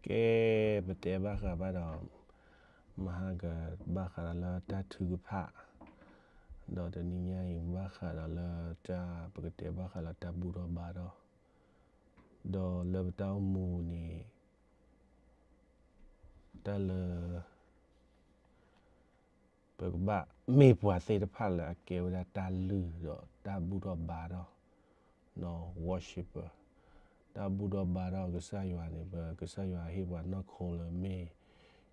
ကဲ ပတဲဘၣ်ဃးဘၣ်ဒီး မဟါကဘၣ်ဃးဒီးလၢတၢ်ထုကဖၣ်, ဒီးတနံၤညါအံၤဘၣ်ဃးဒီးလၢတၢ် ပကတဲဘၣ်ဃးလၢတၢ်ဘူၣ်ထီၣ်ဘါထီၣ်, ဒီးလၢပတၢ်အိၣ်မူန့ၣ် တၢ်လၢ ပကဘၣ်မ့ၢ်ပှၤသ့ၣ်တဖၣ်လၢအကဲဝဲဒၣ်တၢ်လုၢ်ဒီးတၢ်ဘူၣ်ထီၣ်ဘါထီၣ်, worshipper, တၢ်ဘူၣ်ထီၣ်ဘါထီၣ်ကစၢ်ယွၤန့ၣ် ပကစၢ်ယွၤဟ့ၣ်ပှၤနီၢ်ခိလၢမ့ၢ်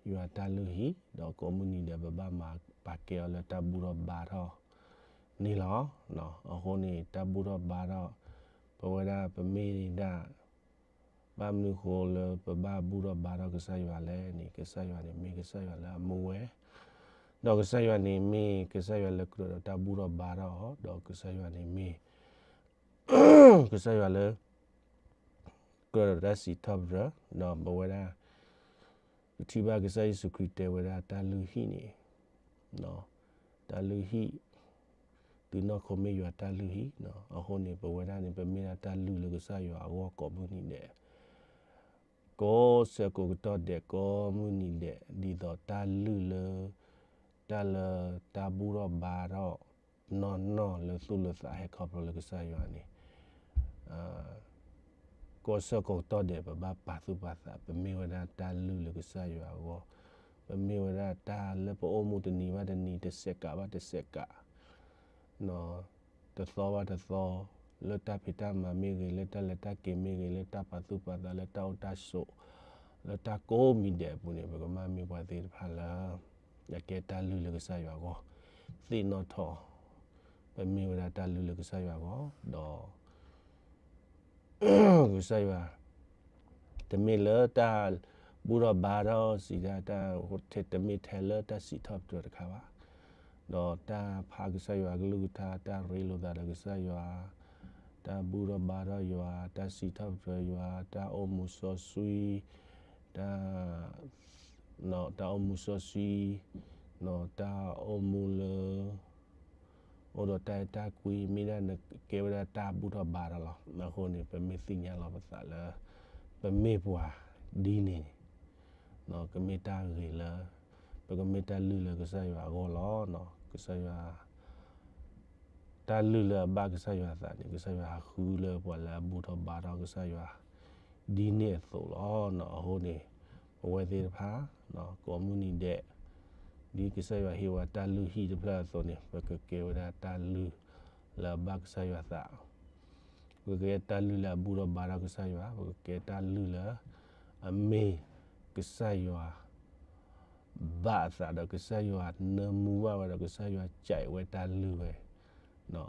ယွၤတၢ်လုၢ်ဟံၣ်, ဒီးကိးမုၢ်နံၤဒဲး ပဘၣ်မၤပာ်ကဲအီၤလၢတၢ်ဘူၣ်ထီၣ်ဘါထီၣ်န့ၣ်လီၤ. အဃိန့ၣ် တၢ်ဘူၣ်ထီၣ်ဘါထီၣ် ပဝဲဒၣ်ပမ့ၢ်ဒၣ် ဘၣ်မနုၤဃိလၢပဘၣ်ဘူၣ်ထီၣ်ဘါထီၣ်ကစၢ်ယွၤလဲၣ်န့ၣ်, ကစၢ်ယွၤန့ၣ်မ့ၢ်ကစၢ်ယွၤလၢအမူဝဲ, ဒီးကစၢ်ယွၤန့ၣ်မ့ၢ်ကစၢ်ယွၤလၢကြၢးဒီးတၢ်ဘူၣ်ထီၣ်ဘါထီၣ်, ဒီးကစၢ်ယွၤန့ၣ်မ့ၢ် ကစၢ်ယွၤလၢ ကြၢးဒီးတၢ်စံးထီၣ်ပတြၢၤ, ဒီးပဝဲဒၣ် ပထံၣ်ဘၣ်ကစၢ်ယ့ၣ်ၡူးခရံာ်တဲဝဲဒၣ်တၢ်လုၢ်ဟံၣ်န့ၣ်, တၢ်လုၢ်ဟံၣ်, သုနီၢ်ခိမ့ၢ်ယွၤတၢ်လုၢ်ဟံၣ်, အဃိန့ၣ် ပဝဲဒၣ်န့ၣ် ပမ့ၢ်ဒၣ်တၢ်လုၢ်လၢကစၢ်ယွၤအဂီၢ်ကိးမုၢ်နံၤဒဲး, ကိးဆၢကိးကတီၢ်ဒဲး ကိးမုၢ်နံၤဒဲး, ဒ်သိးတၢ်လုၢ်လၢ တၢ်လၢတၢ်ဘူၣ်ထီၣ်ဘါထီၣ် နီၢ်နီၢ်လၢသူၣ်လၢသးဟဲခီဖျိလၢကစၢ်ယွၤန့ၣ်, ကိးဆၢကိးကတီၢ်ဒဲး ပဘၣ်ပာ်သူၣ်ပာ်သး, ပမ့ၢ်ဝဲဒၣ်တၢ်လုၢ်လၢကစၢ်ယွၤအဂီၢ်, ပမ့ၢ်ဝဲဒၣ်တၢ်လၢပအိၣ်မူတနံၤဘၣ်တနံၤ တစဲးကးဘၣ်တစဲးကး တသီဘၣ်တသီ, လၢတၢ်ဖံးတၢ်မၤမ့ၢ်ဂ့ၤ, လၢတၢ်လဲၤတၢ်က့ၤမ့ၢ်ဂ့ၤ, လၢတၢ်ပာ်သူၣ်ပာ်သး, လၢတၢ်အိၣ်တၢ်ဆိး, လၢတၢ်ကိးမံၤဒဲးအပူၤန့ၣ် ပကဘၣ်မ့ၢ်ပှၤသ့ၣ်တဖၣ်လၢ အကဲတၢ်လုၢ်လၢကစၢ်ယွၤအဂီၢ်, သ့ၣ်နီၣ်ထီၣ်, ပမ့ၢ်ဝဲဒၣ်တၢ်လုၢ်လၢကစၢ်ယွၤအဂီၢ်, ဒီး ကစၢ်ယွၤ တမ့ၢ်လၢတၢ်ဘူၣ်ထီၣ်ဘါထီၣ်စံးဒၣ်တၢ် တမ့ၢ်ထဲလၢတၢ်စံးထီၣ်ပတြၢၤတခါဘၣ်, ဒီးတၢ်ဖးကစၢ်ယွၤအကလုၢ်ကထါ, တၢ်ရ့လိာ်သးဒီးကစၢ်ယွၤ, တၢ်ဘူၣ်ထီၣ်ဘါထီၣ်ယွၤ, တၢ်စံးထီၣ်ပတြၢၤယွၤ, တၢ်အိၣ်မူစီဆှံ, တၢ် တၢ်အိၣ်မူစီဆှံ, တၢ်အိၣ်မူလၢ အိၣ်ဒီးတၢ်အဲၣ်တၢ်ကွံ မ့ၢ်ဒၣ်နကဲဝဲဒၣ်တၢ်ဘူၣ်ထီၣ်ဘါထီၣ်လီၤ. အဃိန့ၣ် ပမ့ၢ်သ့ၣ်ညါလီၤပသးလၢ ပမ့ၢ်ပှၤဒ်န့ၣ်န့ၣ် ကမ့ၢ်တၢ်ဂ့ၤလၢ ပကမ့ၢ်တၢ်လုၢ်လၢကစၢ်ယွၤအဂီၢ်လီၤ. ကစၢ်ယွၤ တၢ်လုၢ်လၢအဘၣ်ကစၢ်ယွၤအသးန့ၣ် ကစၢ်ယွၤဟးဃုလၢပှၤလၢအဘူၣ်ထီၣ်ဘါထီၣ်ကစၢ်ယွၤ ဒ်န့ၣ်အသိးလီၤ. အဃိန့ၣ် ပဝဲသ့ၣ်တဖၣ် ကိးမုၢ်နံၤဒဲး ဒ်ကစၢ်ယွၤဟ့ၣ်ဝဲတၢ်လုၢ်ဟံၣ်တဖျၢၣ်အသိးန့ၣ် ပကကဲဝဲဒၣ်တၢ်လုၢ်လၢအဘၣ်ကစၢ်ယွၤအသး ပကကဲတၢ်လုၢ်လၢအဘူၣ်ထီၣ်ဘါထီၣ်ကစၢ်ယွၤ, ပကကဲတၢ်လုၢ်လၢ အမ့ၢ်ကစၢ်ယွၤ ဘၣ်အသးဒီးကစၢ်ယွၤနၢမူဘၣ်ဝဲဒီးကစၢ်ယွၤစံးဝဲတၢ်လုၢ်ဝဲ,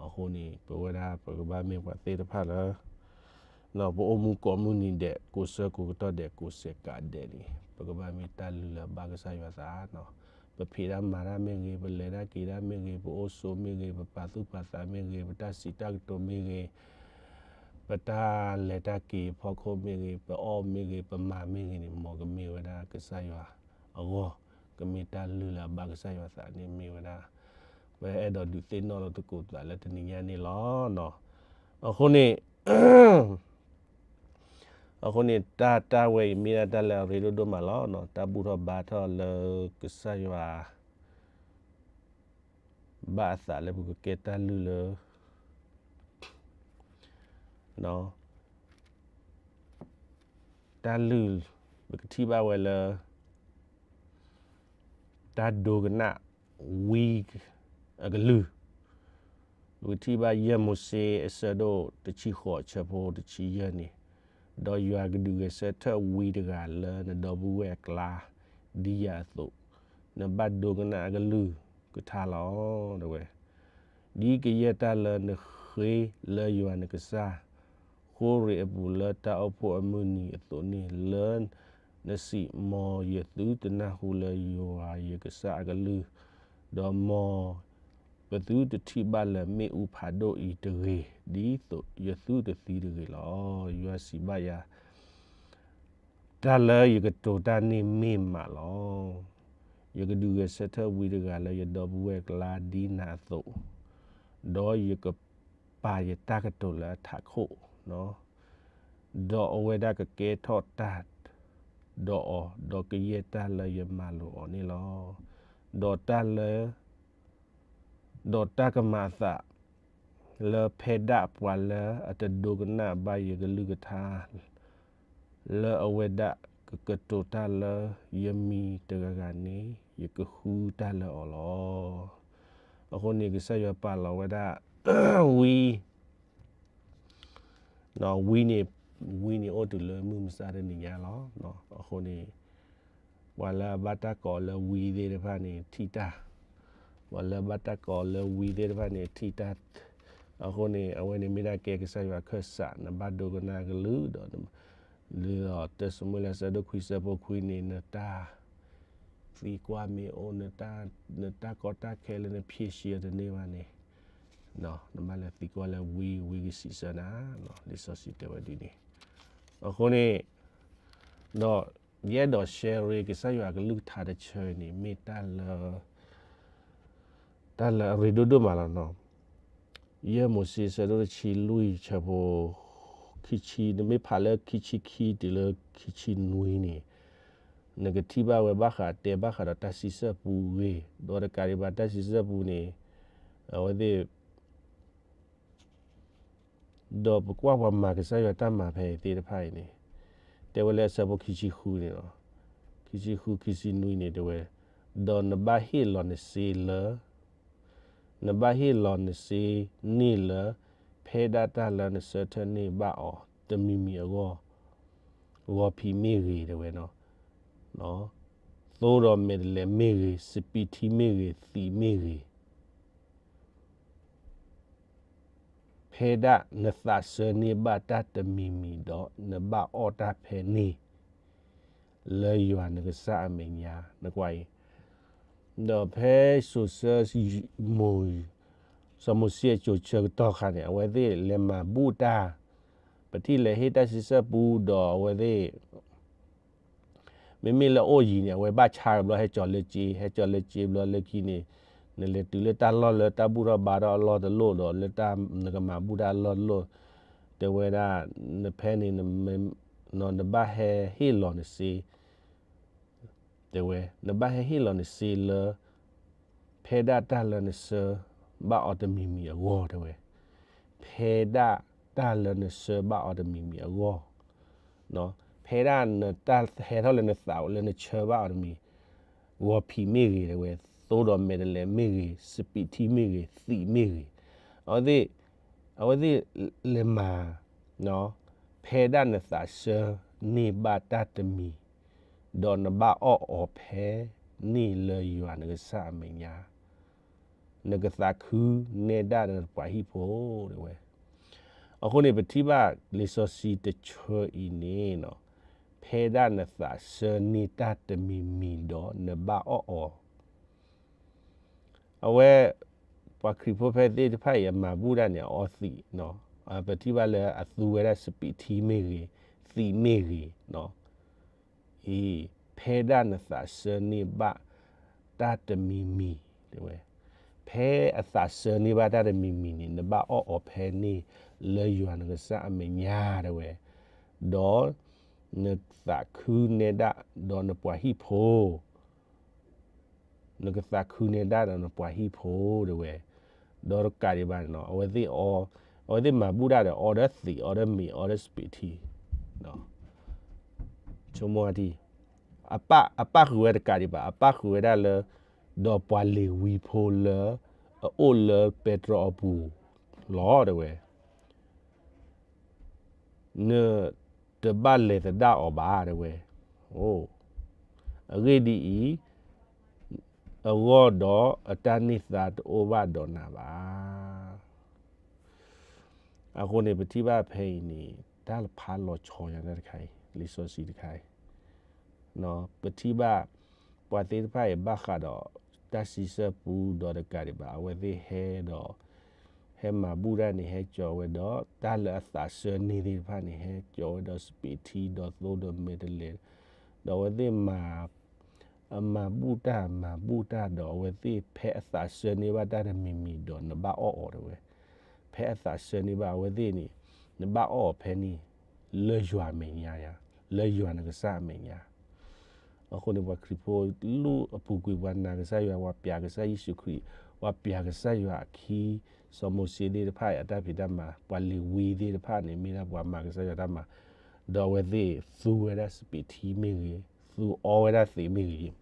အဃိန့ၣ် ပဝဲဒၣ်ပကဘၣ်မ့ၢ်ပှၤသ့ၣ်တဖၣ်လၢ ပအိၣ်မူကိးမုၢ်နံၤဒဲး ကိးဆၢကိးကတီၢ်ဒဲး ကိးစဲးကးဒဲးန့ၣ် ပကဘၣ်မ့ၢ်တၢ်လုၢ်လၢအဘၣ်ကစၢ်ယွၤအသး, ပဖံးတၢ်မၤတၢ်မ့ၢ်ဂ့ၤ, ပလဲၤတၢ်က့ၤတၢ်မ့ၢ်ဂ့ၤ, ပအိၣ်ဆိးမ့ၢ်ဂ့ၤ, ပပာ်သူၣ်ပာ်သးမ့ၢ်ဂ့ၤ, ပတၢ်စံးတၢ်ကတိၤမ့ၢ်ဂ့ၤ, ပတၢ်လဲၤတၢ်က့ၤအဖီခိၣ်မ့ၢ်ဂ့ၤ, ပအီၣ်မ့ၢ်ဂ့ၤ, ပမၤမ့ၢ်ဂ့ၤန့ၣ် မ်ကမ့ၢ်ဝဲဒၣ်ကစၢ်ယွၤအဂီၢ်, ကမ့ၢ်တၢ်လုၢ်လၢအဘၣ်ကစၢ်ယွၤအသးန့ၣ်မ့ၢ်ဝဲဒၣ် ပအဲၣ်ဒိးဒုးသ့ၣ်နီၣ်လိာ်သကိးသးလၢတနံၤညါန့ၣ်လီၤ. အဃိန့ၣ် အဃိန့ၣ် တၢ်တၢ်ဝဲအံၤမ့ၢ်ဒၣ်တၢ်လၢအရ့ဒိၣ်ဒိၣ်မးလီၤ. တၢ်ဘူၣ်ထီၣ်ဘါထီၣ်လၢကစၢ်ယွၤ ဘၣ်အသးလၢပကကဲတၢ်လုၢ်လၢ တၢ်လုၢ် ပကထံၣ်ဘၣ်ဝဲလၢ တၢ်ဒိကနၣ်ဝံအကလုၢ်, ပကထံၣ်ဘၣ်ယဲၢ်မိၤၡ့အဆၢဒိၣ်တဆံဃိးအဆၢဖိတဆံယဲၢ်န့ၣ်, ဒီးယွၤကဒုးဂဲၤဆၢထၢၣ်ဝံတဂၤလၢနဒီပုၢ်ဝဲၢ်အကျါ ဒ်ယၤအသိး, နဘၣ်ဒိကနၣ်အကလုၢ်ကထါလီၤ. တဲဝဲ ဒ်ကယဲၢ်တၢ်လၢနဃ့လၢယွၤနကစၢ် ဃိရ့းအပူၤလၢတၢ်အိၣ်ဖှိၣ်အမုၢ်နံၤအသိးန့ၣ်, လၢနစံး, မ်ယသုတနၢ်ဟူလၢယွၤယကစၢ်အကလုၢ်, ဒီးမ်ပသုတထံၣ်ဘၣ်လၢၤမ့ၣ်အူဖးဒိၣ်အံၤတဂ့ၤ, ဒ်သိးယသုတသံတဂ့ၤလီၤ. ယွၤစံးဘၣ်ယၤ, တၢ်လၢယကတိၤတၢ်န့ၣ်မ့ၢ်မးလီၤ. ယကဒုးဂဲၤဆၢထၢၣ်ဝံတဂၤလၢယဒီပုၢ်ဝဲၢ်အကျါဒ်နၤအသိး, ဒီးယကပာ်ယတၢ်ကတိၤလၢအထးခိၣ်, ဒီးအဝဲဒၣ်ကကဲထီၣ်တၢ် ဒီးအီၤ, ဒီးကယဲၢ်တၢ်လၢယမၤလိာ်အီၤန့ၣ်လီၤ. ဒီးတၢ်လၢ ဒီးတၢ်ကမၤအသး လၢဖဲဒၣ်ပှၤလၢအတဒိကနၣ်ဘၣ်ယကလုၢ်ကထါ လၢအဝဲဒၣ်ကကတိၤတၢ်လၢယမံၤတဂၤဂၤန့ၣ် ယကဃုတၢ်လၢအီၤလီၤ. အဃိန့ၣ် ကစၢ်ယွၤပာ်လီၤဝဲဒၣ် ဝံ ဝံန့ၣ်, ဝံန့ၣ်အိၣ်တုၤလၢမုၢ်မဆါတနံၤညါလီၤ. အဃိန့ၣ် ပှၤလၢအဘၣ်တၢ်ကိးလၢဝံသ့ၣ်တဖၣ်န့ၣ် ထံၣ်တၢ်, ပှၤလၢအဘၣ်တၢ်ကိးလၢဝံသ့ၣ်တဖၣ်န့ၣ် ထံၣ်တၢ်. အဃိန့ၣ် အဝဲန့ၣ်မ့ၢ်ဒၣ်ကဲကစၢ်ယွၤခၢၣ်စး နဘၣ်ဒိကနၣ်ကလုၢ်ဒီး လၢတၢ်စမူလၢဆၢဒိၣ်ခွံဆၢဖိခွံန့ၣ် နတၢ် သံကွၢ်မ့ၢ်အိၣ် နတၢ်ကီတၢ်ခဲလၢနဖြေရှင်းအီၤတန့ၢ်ဘၣ်န့ၣ် နဘၣ်လဲၤသံကွၢ်လၢဝံ, ဝံကစံးဆၢနၤ, လံာ်စီဆှံတဲဝဲဒ်န့ၣ်. အဃိန့ၣ် ဒီးယအဲၣ်ဒိး share ကစၢ်ယွၤကလုၢ်ကထါတဆၢအံၤန့ၣ် မ့ၢ်တၢ်လၢ တၢ်လၢအရ့ဒိၣ်ဒိၣ်မးလီၤနီၤ. ယဲၢ်မိၤၡ့ ဆၢဒိၣ်တဆံလွံၢ် ဆၢဖိ ခံဆံ, နမ့ၢ်ဖးလၢခံဆံခံတုၤလၢခံဆံနွံန့ၣ် နကထံၣ်ဘၣ်ဝဲဘၣ်ဃး တဲဘၣ်ဃးဒီးတၢ်စံးဆၢပူအဂ့ၢ်, ဒီးတကးဒံးဘၣ်တၢ်စံးဆၢပူန့ၣ် အဝဲသ့ၣ် ဒီးပကွၢ်ပှၤမၤကစၢ်ယွၤတၢ်မၤဖဲအံၤသ့ၣ်တဖၣ်အံၤန့ၣ် တဲဝဲလၢအဆၢဖိခံဆံဃုန့ၣ်လီၤ. ခံဆံဃု ခံဆံနွံန့ၣ်တဲဝဲ, ဒီးနဘၣ်ဟ့ၣ်လီၤနစ့လၢ နဘၣ်ဟ့ၣ်လီၤနစ့န့ၣ်လၢ ဖဲဒၣ်တၢ်လၢနဆၢထၢၣ်န့ၢ်ဘၣ်အီၤတမံၤမံၤအဂီၢ်, ဂီၤဖံးမ့ၢ်ဂ့ၤတဲဝဲ, သိဒီးမဲာ်တဲးလဲးမ့ၢ်ဂ့ၤ, စပံးထံမ့ၢ်ဂ့ၤ, သံးမ့ၢ်ဂ့ၤ ဖဲဒၣ်နသးဆၢန့ၢ်ဘၣ်တၢ်တမံၤမံၤဒီး နဘၣ်အီၣ်တၢ်ဖဲန့ၣ် လၢယွၤနကစၢ်အမဲာ်ညါ, နကွၢ်အံၤ, ဒီးဖဲစိၤဆၢ စီၤမိၤၡ့အစိၤဆၢကတီၢ်ခါန့ၣ် အဝဲသ့ၣ်လဲၤမၤဘူၣ်တၢ်, ပထံၣ်လဲၤဟ့ၣ်တၢ်စံးဆၢပူဒီးအဝဲသ့ၣ် မ့မ့ၢ်လၢအိၣ်ယံၤန့ၣ် အဝဲဘၣ်ဆါကဘျီ ဟဲကၠီၤလၢစ့, ဟဲကၠီၤလၢစ့ဘျီလၢခံန့ၣ် နလဲၤတုၤလၢတၢ်လီၢ်လၢတၢ်ဘူၣ်ထီၣ်ဘါထီၣ်အလီၢ်တလိၣ်ဒီး လၢတၢ်နကမၤဘူၣ်တၢ်အလီၢ်တလိၣ်, တဲဝဲဒၣ် နဖဲန့ၣ် နဘၣ်ဟဲဟ့ၣ်လီၤနစ့ တဲဝဲ နဘၣ်ဟဲဟ့ၣ်လီၤနစ့လၢ ဖဲဒၣ်တၢ်လၢနဆၢဘၣ်အီၤတမံၤမံၤအဂီၢ်တဲဝဲ, ဖဲဒၣ်တၢ်လၢနဆၢဘၣ်အီၤတမံၤမံၤအဂီၢ်, ဖဲဒၣ်နတၢ်ဟဲထီၣ်လၢနသးလၢနဆၢဘၣ်အီၤတမံၤ, ဂီၤဖံးမ့ၢ်ဂ့ၤတဲဝဲ, သိဒီးမဲာ်တဲးလဲးမ့ၢ်ဂ့ၤ, စပံးထံမ့ၢ်ဂ့ၤ, သံးမ့ၢ်ဂ့ၤ, အဝဲသ့ၣ် အဝဲသ့ၣ်လဲၤမၤ ဖဲဒၣ်နသးဆၢန့ၢ်ဘၣ်တၢ်တမံၤ, ဒီးနဘၣ်အီၣ်အီၤဖဲန့ၣ်လၢယွၤနကစၢ်အမဲာ်ညါ, နကသးခုနဲဒၣ်ဒီးနပှၤဟံၣ်ဖိတဲဝဲ. အဃိန့ၣ် ပထံၣ်ဘၣ်လံာ်စီဆှံတဆၢအံၤန့ၣ်, ဖဲဒၣ်နသးဆၢန့ၢ်တၢ်တမံၤမံၤဒီးနဘၣ်အီၣ်အီၤ အဝဲ ပှၤခရံာ်ဖိဖဲသ့ၣ်တဖၣ်အံၤ အမၤဘူၣ်တၢ်န့ၣ် အအီသံး, ပထံၣ်ဘၣ်လၢအသူဝဲဒၣ်စပံးထံမ့ၢ်ဂ့ၤ, သံးမ့ၢ်ဂ့ၤ, အံၤ ဖဲဒၣ်နသးဆၢန့ၢ်ဘၣ်တၢ်တမံၤမံၤ, ဖဲအသးဆၢန့ၢ်ဘၣ်တၢ်တမံၤမံၤန့ၣ် နဘၣ်အီၣ်အီၤဖဲန့ၣ်လၢယွၤနကစၢ်အမဲာ်ညါတဲဝဲ, ဒီးနသးခုနဲဒၣ်ဒီးနပှၤဟံၣ်ဖိ နကသးခုနဲဒၣ်ဒီးနပှၤဟံၣ်ဖိတဲဝဲ, ဒီးတကးဒံးဘၣ်န့ၣ် အဝဲသ့ၣ်အီ, အဝဲသ့ၣ်မၤဘူၣ်တၢ်ဒီးအီဒီးသံး အီဒီးမ့ၤ အီဒီးစပံးထံ, ဆိကမိၣ်ထံ, အပၣ်ဃုာ်ဝဲတကးဒံးဘၣ် အပၣ်ဃုာ်ဝဲဒၣ်လၢ ဒီးပှၤလ့ၤဝံဖိလၢ အအိၣ်လၢပဲတြီအပူၤလီၤတဲဝဲ နတဘၣ်လဲၤသဒၣ်အီၤဘၣ်တဲဝဲ, အဂ့ၢ်ဒ်အံၤ, အဂီၢ်ဒီးအတၢ်န့ၢ်သါတအိၣ်ဘၣ်ဒီးနၤဘၣ်. အဃိန့ၣ် ပထံၣ်ဘၣ်ဖဲအံၤန့ၣ် တၢ်ဖးလီၤဆီညါတၢ်တခါအံၤ လံာ်စီဆှံတခါအံၤ, ပထံၣ်ဘၣ် ပှၤသ့ၣ်တဖၣ်အံၤဘၣ်ဃးဒီး တၢ်စံးဆၢပူဒီးတကးဒံးဘၣ် အဝဲသ့ၣ်ဟဲဒီး ဟဲမၤဘူၣ်တၢ်န့ၣ် ဟဲကၠီၤဝဲဒီး တၢ်လၢအသးဆၢန့ၢ်သ့ၣ်တဖၣ်န့ၣ် ဟဲကၠီၤဝဲဒီးစပံးထံဒီးသိဒီးမဲာ်တဲးလဲး, ဒီးအဝဲသ့ၣ်မၤ အမၤဘူၣ်တၢ် မၤဘူၣ်တၢ်ဒီး အဝဲသ့ၣ်ဖဲအသးဆၢန့ၢ်ဘၣ်တၢ်တမံၤမံၤဒီး နဘၣ်အီၣ်အီၤတဲဝဲ, ဖဲအသးဆၢန့ၢ်ဘၣ်အဝဲသ့ၣ်န့ၣ် နဘၣ်အီၣ်အီၤဖဲန့ၣ် လၢယွၤအမဲာ်ညါ, လၢယွၤနကစၢ်အမဲာ်ညါ အဃိန့ၣ် ပှၤခရံာ်ဖိလူၤအပူၤကွံာ် ပှၤနာ်ကစၢ်ယွၤ, ပှၤပျးကစၢ်ယ့ၣ်ၡူးခရံာ်, ပှၤပျးကစၢ်ယွၤအခံ, စီၤမိၤၡ့သ့ၣ်တဖၣ်အံၤ အတၢ်ဖံးတၢ်မၤ, ပှၤလ့ၤဝံသ့ၣ်တဖၣ်န့ၣ် မ့ၢ်ဒၣ်ပှၤမၤကစၢ်ယွၤတၢ်မၤ, ဒီးအဝဲသ့ၣ်သူဝဲဒၣ်စပံးထံမ့ၢ်ဂ့ၤ, သူအီဝဲဒၣ်သံးမ့ၢ်ဂ့ၤ,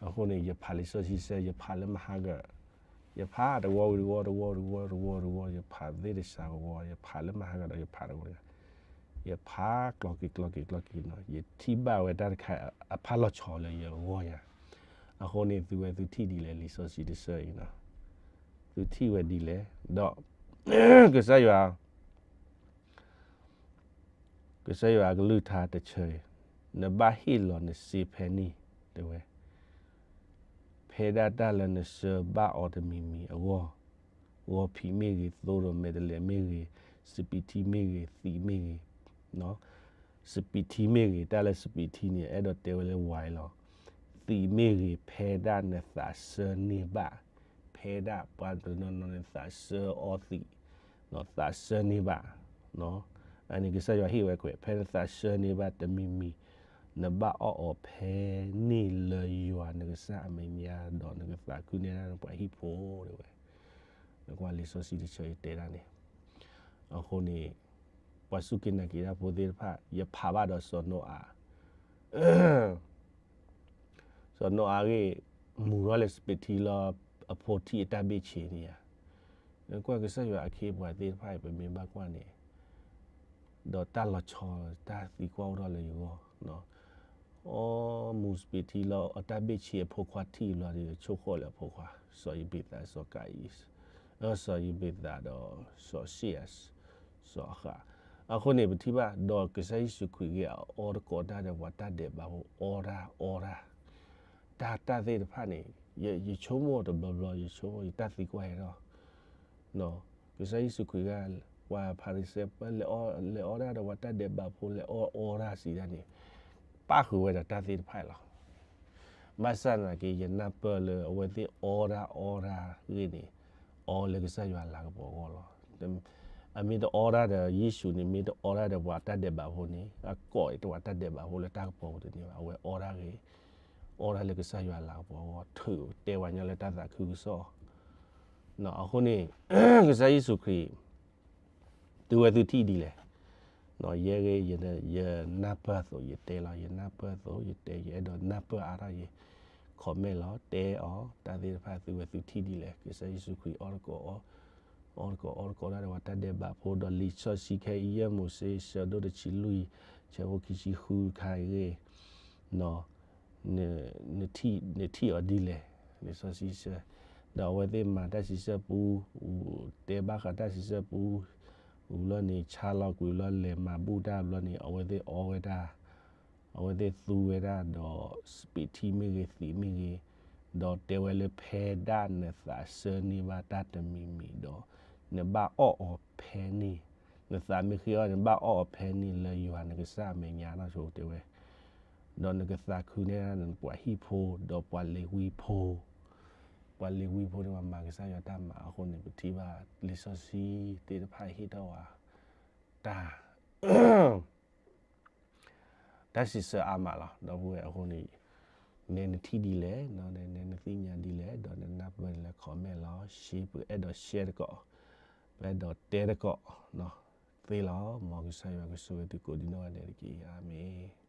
အဃိန့ၣ် ယဖးလံာ်စီဆှံဆၢ, ယဖးလၢမဟါက, ယဖးတဝီဝံၤတဝီ တဝီတဝီ တဝီတဝီ, ယဖးသ့ၣ်တစှၤကဝီၤ, ယဖးလၢမဟါကဒီး ယဖးတဝီတဂၤ, ယဖးကျီက့ၤ ကျီက့ၤ ကျီက့ၤနီၤ, ယထံၣ်ဘၣ်ဝဲတၢ်တခါအဖးလီၤဆီလၢယဂီၢ်ညါ, အဃိန့ၣ် သုဝဲသုထံၣ်ဒ်လဲၣ် လံာ်စီဆှံတဆၢအံၤနီၤ, သုထံၣ်ဝဲဒ်လဲၣ်, ဒီး ကစၢ်ယွၤ ကစၢ်ယွၤအကလုၢ်ကထါတဆၢအံၤ, နဘၣ်ဟ့ၣ်လီၤနစ့ဖဲန့ၣ်, တဲဝဲ, ဖဲဒၣ်တၢ်လၢနဆှၢဘၣ်အီၤတမံၤမံၤအဂီၢ်, ဂီၤဖံးမ့ၢ်ဂ့ၤ, သိဒီးမဲာ်တဲးလဲးမ့ၢ်ဂ့ၤ, စပံးထံမ့ၢ်ဂ့ၤ, သံးမ့ၢ်ဂ့ၤ, စပံးထံမ့ၢ်ဂ့ၤ, တၢ်လၢစပံးထံန့ၣ် အဲၣ်ဒိးတဲဝဲလၢဝဲလီၤ, သံးမ့ၢ်ဂ့ၤ, ဖဲဒၣ်နသးဆၢန့ၢ်ဘၣ်, ဖဲဒၣ်ပှၤတနီၤနီၤန့ၣ် သးဆၢအီသံး, သးဆၢန့ၢ်ဘၣ်, အန့ၣ်ကစၢ်ယွၤဟ့ၣ်ဝဲခွဲး, ဖဲနသးဆၢန့ၢ်ဘၣ်တမံၤမံၤ, နဘၣ်အီၣ်အီၤဖဲန့ၣ်လၢယွၤနကစၢ်အမဲာ်ညါ, ဒီးနကသးခုန့ၢ်ဒၣ်နပှၤဟံၣ်ဖိတဲဝဲ, နကွၢ်လံာ်စီဆှံတဆၢအံၤတဲဒၣ်န့ၣ်, အဃိန့ၣ် ပှၤစူၢ်က့ၤနာ်က့ၤတၢ်ဖိသ့ၣ်တဖၣ် ယဖးဘၣ်ဒီးစီၤနိအၤ စီၤနိအၤဂ့ၢ် မူၤထီၣ်လၢစပံးထံလၢအဖိထံၣ်အတၢ်ဘ့ၣ်ဆ့န့ၣ်ဧါ, နကွၢ်ကစၢ်ယွၤအခ့အပှၤသ့ၣ်တဖၣ်အံၤ ပမ့ၢ်ဘၣ်ကွၢ်န့ၣ်, ဒီးတၢ်လီၤဆီတၢ်သံကွၢ်အိၣ်ထီၣ်လၢယဂီၢ်, အီ မူၤစပံးထံလၢအတၢ်ဘ့ၣ်ဆ့အဖိခွါထံၣ်ဘျီဒီး ဆိၣ်ဃီၣ်လၢအဖိခွါ, စီၤယဘ့းသး စီၤကၤအံၣ်, စီၤယဘ့းသးဒီး စီၤၡ့ၣ်ဧၤ စီၤအဃး, အဃိန့ၣ် ပထံၣ်ဘၣ် ဒီးကစၢ်ယ့ၣ်ၡူးခရံာ်ဂ့ၢ် အအီတကိးတၢ်ဒီးပှၤတၢ်ဒဲးဘးဖိ အီတၢ်အီတၢ်, တၢ်တၢ်သ့ၣ်တဖၣ်န့ၣ် ယဆိကမိၣ်တဘျီဘျီ ယဆိကမိၣ်ယတၢ်သံကွၢ်ဟဲထီၣ်, ကစၢ်ယ့ၣ်ၡူးခရံာ်ဂ့ၢ် ပှၤဖၤရံၤၡဲ လဲၤအီတၢ်ဒီးပှၤတၢ်ဒဲးဘးဖိ လဲၤအီအီတၢ်စံးတၢ်န့ၣ် ပၣ်ဃုာ်ဝဲဒီးတၢ်သ့ၣ်တဖၣ်လီၤ. ဘၣ်ဆၣ်သနာ်က့ ယနၢ်ပၢၢ်လၢအဝဲသ့ၣ်အီတၢ်အီတၢ်ဂ့ၢ်န့ၣ် အီလၢကစၢ်ယွၤလၤကပီၤအဂီၢ်လီၤ. အမ့ၢ်တအီတၢ်ဒီးယ့ၣ်ၡူးန့ၣ် မ့ၢ်တအီတၢ်ဒီးပှၤတၢ်ဒဲးဘးဖိန့ၣ် အကိးအီၤတဝဲတၢ်ဒဲးဘးဖိလၢတၢ်ကပီၤပူၤတန့ၢ်ဘၣ်. အဝဲအီတၢ်ဂ့ၢ် အီတၢ်လၢကစၢ်ယွၤလၤကပီၤအဂီၢ် ထုးတဲဝဲညီလၢတၢ်သးခုကစီၣ်. အဃိန့ၣ် ကစၢ်ယ့ၣ်ၡူးခရံာ် သုဝဲသုထံၣ်ဒ်လဲၣ်. ယဲဂ့ၤ ယနၢ်ပၢၢ်အသိးယတဲလီၤ, ယနၢ်ပၢၢ်အသိးယတဲ, ယအဲၣ်ဒိးနၢ်ပၢၢ်အါထီၣ်ယ comment လီၤ, တဲအီၤ တၢ်သ့ၣ်တဖၣ် သုဝဲသုထံၣ်ဒ်လဲၣ်. ကစၢ်ယ့ၣ်ၡူးခရံာ်အီတကိး အီတကိး အီတကိးတၢ်ဒီးပှၤတၢ်ဒဲးဘးဖိ ဒီးလံာ်စီဆှံခဲအံၤ ယဲၢ်မိၤၡ့ ဆၢဒိၣ်တဆံလွံၢ် ဆၢဖိခံဆံဃုတခါအံၤဂ့ၢ် နထံၣ်အီၤဒ်လဲၣ်. လံာ်စီဆှံဆၢ ဒီးအဝဲသ့ၣ်မၤတၢ်စံးဆၢပူ, တဲဘၣ်ဃးတၢ်စံးဆၢပူ, ဝံၤလီၤန့ၣ် ဆါလီၤကွံာ်လီၤ လဲၤမၤဘူၣ်တၢ်ဘျီန့ၣ် အဝဲသ့ၣ်အီဝဲဒၣ်, အဝဲသ့ၣ်သူဝဲဒၣ်ဒီး စပံးထံမ့ၢ်ဂ့ၤ သံးမ့ၢ်ဂ့ၤ, ဒီးတဲဝဲလၢဖဲဒၣ်နသးဆၢန့ၢ်ဘၣ်တၢ်တမံၤမံၤဒီး နဘၣ်အီၣ်အီၤဖဲန့ၣ်, နသးမ့ၢ်ဃ့အီၣ် နဘၣ်အီၣ်အီၤဖဲန့ၣ်လၢယွၤနကစၢ်အမဲာ်ညါနီၢ်ဆိတဲဝဲ ဒီးနကသးခုန့ၢ်နပှၤဟံၣ်ဖိ ဒီးပှၤလ့ၤဝံဖိ, ပှၤလ့ၤဝံဖိန့ၣ် ပှၤမၤကစၢ်ယွၤတၢ်မၤအဃိန့ၣ် ပထံၣ်ဘၣ်လံာ်စီဆှံသ့ၣ်တဖၣ်ဟ့ၣ်ထီၣ်ဝဲ တၢ် တၢ်စံးဆၢအါမးလီၤ. ဒီပုၢ်ဝဲၢ်အဃိန့ၣ် နဲနထံၣ်ဒ်လဲၣ်, နဲနသ့ၣ်ညါဒ်လဲၣ်, ဒီးနနၢ်ပၢၢ်ဒ်လဲၣ် comment လီၤ. ရှ့ပအဲၣ်ဒိး share တကိး, ပအဲၣ်ဒိးတဲတကိး, သ့လီၤ. မ်ကစၢ်ယွၤကဆိၣ်ဂ့ၤသုကိးဒံနီၢ်ဂၤဒဲးတက့ၢ်. အၤမ့ၣ်.